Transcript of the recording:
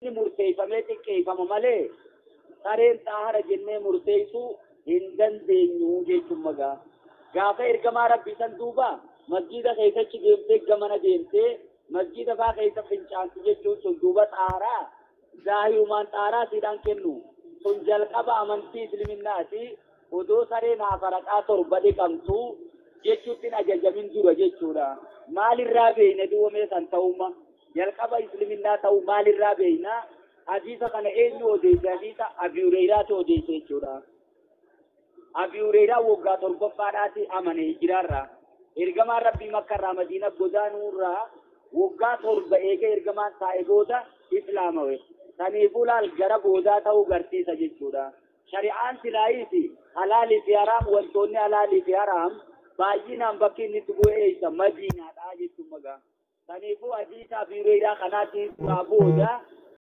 Murteeffamee xiqqeeffama malee sareen xaahara jennee murteessuu hin dandeenyu jechuun magaa. Gaafa ergamaa rabbii san duuba masjiida keessatti deemtee, gamana deemtee masjiida faa keessa fincaanti jechuun sun duuba xaaraa zaahirumaan xaaraa siidhaan kennu sun jalqaba amantii islaminaati, odoo sareen hafaraqaa 7 dhiqamtu jechuutti ajajamin dura jechuudha. Maalirraa beeyna duwwamee san ta'uma jalqaba islaminaa ta'uu maalirraa beeyna? Hadiisa kana eenyu odeesse? Hadiisa Abi Hureyraatu odeesse jechuudha. Abi Hureyraa waggaa torbaffaadhaati amane hijiraarraa. Ergamaan rabbii Makkarraa Madiina godaanuurraa waggaa 7 eega ergamaan taa'e booda islaamawe. Saniifuu laal, gara boodaa ta'uu garsiisa jechuudha. Shari'aan silaayiiti halaalii fi haraam, wantoonni halaalii fi haraam baay'inaan bakki inni itti bu'e eessa? Madiinaadha jechuun magaa. Saniifuu hadiisa Abi Hureyraa kanaatti duraa booda